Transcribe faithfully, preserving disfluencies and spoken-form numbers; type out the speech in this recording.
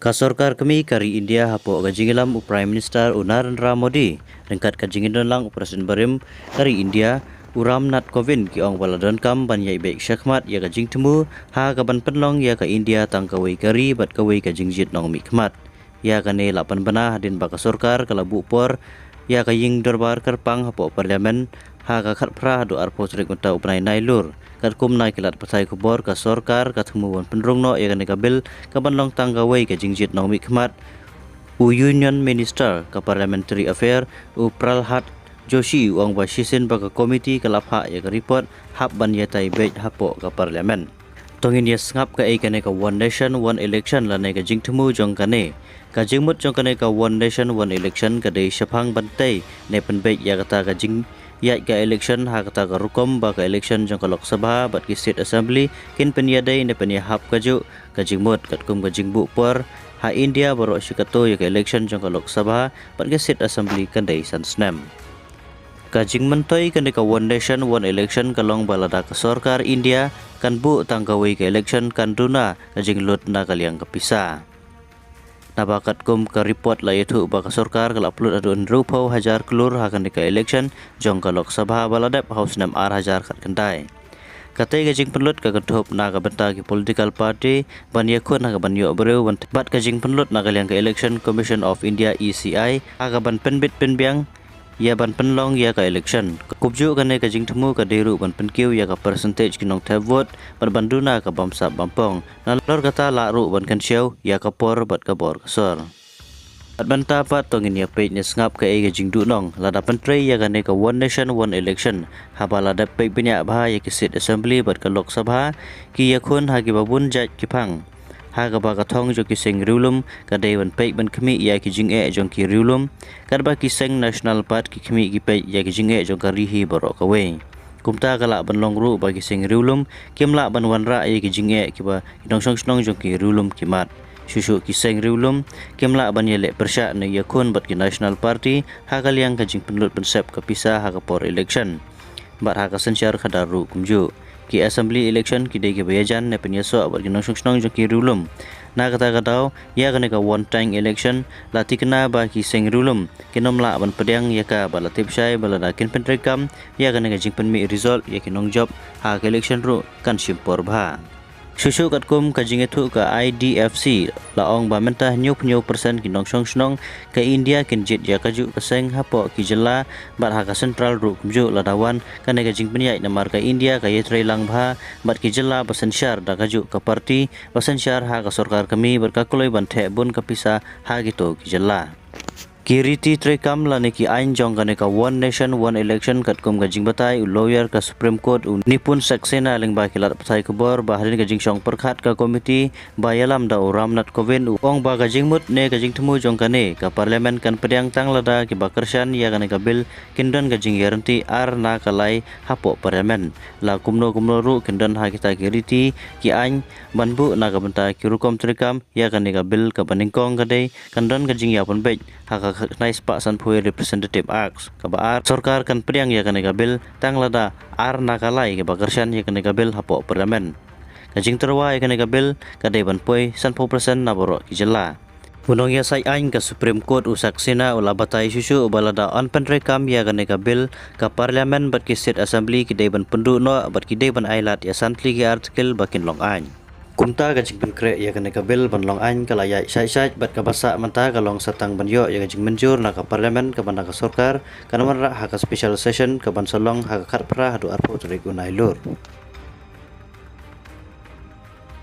Ka sorkar kmie ka ri India hapoh ka jingïalam u Prime Minister u Narendra Modi ryngkat ka jingïadonlang u President barim ka ri India u Ram Nath Kovind ki ong ba la donkam ban ïaid beit shakhmat ïa ka jingthmu ha kaban pynlong ïa ka India tang kawei ka ri bad kawei ka jingjied nongmihkhmat. Ïa kane la pynbna hadien ba ka sorkar ka la buh por ïa ka ïing dorbar kyrpang hapoh Parliament ha ka khatphra haduh arphew tarik mynta u bnai Nailur. Katkum na ki lad pathai khubor, ka sorkar ka thmu ban pynrung noh ïa kane ka bill kaban long tang kawei ka jingjied nongmihkhmat. U Union Minister ka Parliamentary Affair u Pralhad Joshi u ong ba shisien ba ka komiti ka la phah ïa ka report hap ban ïatai beit hapoh ka Parliament. To ngin ïa sngap kaei kane ka One Nation One Election lane ka jingthmu jong kane. Ka jingmut jong kane ka One Nation One Election ka dei shaphang ban tei ne pynbeit ïa kata ka jingïaid ka election ha kata ka rukom ba ka election jong ka Lok Sabha bad ki State Assembly kin pynïadei ne pynïahap kajuh. Ka jingmut katkum ka jingbuh por ha India baroh shi katto ïa ka election jong ka Lok Sabha bad ka State Assembly kan dei san snem. Ka jingmyntoi kane ka One Nation One Election ka long ba lada ka sorkar India kan buh tang kawei ka election kan duna ka jinglut na ka liang ka pisa. Naba katkum ka report la ïathuh ba ka sorkar ka la pynlut haduh hynriewphew hajar klur ha kane ka election jong ka Lok Sabha ba la dep ha u snem ar hajar khatkhyndai. Katei ka jingpynlut ka kynthup na ka bynta ki political party ban ïakhun ha kaban ïoh briew ban, bad ka jingpynlut na ka liang ka Election Commission of India, E C I, ha kaban pynbit pynbiang ïa ban pynlong ïa ka election. Kumjuh kane ka jingthmu ka dei ruh ban pynkiew ïa ka percentage ki nongthep vote bad ban duna ka bamsap bampong. Nalor kata lah ruh ban kynshew ïa ka por bad ka bor ka sor. Bad mynta pat to ngin ïa peit ne sngap kaei ka jingduhnong lada pyntrei ïa kane ka One Nation One Election. Haba la dep peit bniah bha ïa ki State Assembly bad ka Lok Sabha, ki ïakhun ha kiba bun jait ki phang. Ha kaba ka thong jong ki seng riewlum ka dei ban peit ban khmih ïa ki jingeh jong ki riewlum, katba ki seng national pat ki khmih ki peit ïa ki jingeh jong ka ri hi baroh kawei. Kumta ka lah ban long ruh ba ki seng riewlum kim lah ban wanrah ïa ki jingeh kiba ki nongshong shnong jong ki riewlum ki mad. Shuh shuh ki seng riewlum kim lah ban ïaleh pyrshah ne ïakhun bad ki National Party ha ka liang ka jingpynlut pynsep ka pisa ha ka por election. Bad ha ka synshar khadar ruh kumjuh. Ki assembly election ki dei kiba ïajan ne pynïasoh bad ki nongshong shnong jong ki riewlum. Na kata ka daw, ïa kane ka one time election la tikna ba ki seng riewlum kin ym lah ban pdiang ïa ka bad la tip shai ba lada kin pyntreikam ïa kane ka jingpynmih result ïa ki nongjop ha ka election ruh kan shim por bha. Shuh shuh katkum ka jingïathuh ka I D F C la ong ba mynta hynñiewphew percent ki nongshong shnong ka India kin jied ïa kajuh ka seng hapoh ki jylla bad ha ka central ruh kumjuh lada wan kane ka jingpynïaid namar ka India ka ïatrei lang bha bad ki jylla ba synshar da kajuh ka party ba synshar ha ka sorkar kmie bad ka kloi ban theh bun ka pisa ha kito ki jylla. Ki riti treikam lane ki aiñ jong kane ka One Nation One Election katkum ka jingbatai u lawyer ka Supreme Court u Nipun Saxena lyngba ki lad pathai khubor ba hadien ka jingshong pyrkhat ka komiti ba ïalam da u Ram Nath Kovind u ong ba ka jingmut ne ka jingthmu jong kane ka Parliament kan pdiang tang lada kiba kyrshan ïa kane ka bill kin don ka jingïaryntih ar na ka lai hapoh Parliament. La kumno kumno ruh kin don ha kita ki riti ki aiñ ban buh na ka bynta ki rukom treikam ïa kane ka bill. Kaba nyngkong ka dei kan don ka jingïapynbeit ha ka khyndai spah sanphew Representative Acts. Kaba ar, sorkar kan pdiang ïa kane ka bill tang lada ar na ka lai kiba kyrshan ïa kane ka bill hapoh Parliament. Ka jingtyrwa ïa kane ka bill ka dei ban poi sanphew percent na baroh ki jylla. U nongïasaid aiñ ka Supreme Court u Saxena u la batai shuh shuh ba lada yn pyntreikam ïa kane ka bill, ka Parliament bad ki State Assembly ki dei ban pynduh noh bad ki dei ban ailad ïa san tylli ki article ba kin long aiñ. Kumta ka jingpynkhreh ïa kane ka bill ban long aiñ ka la ïaid shait shait bad kaba sah mynta ka long sa tang ban ïoh ïa ka jingmynjur na ka Parliament kaba na ka sorkar kan wanrah ha ka special session kaban sa long ha ka khatphra haduh arphew tarik u Nailur.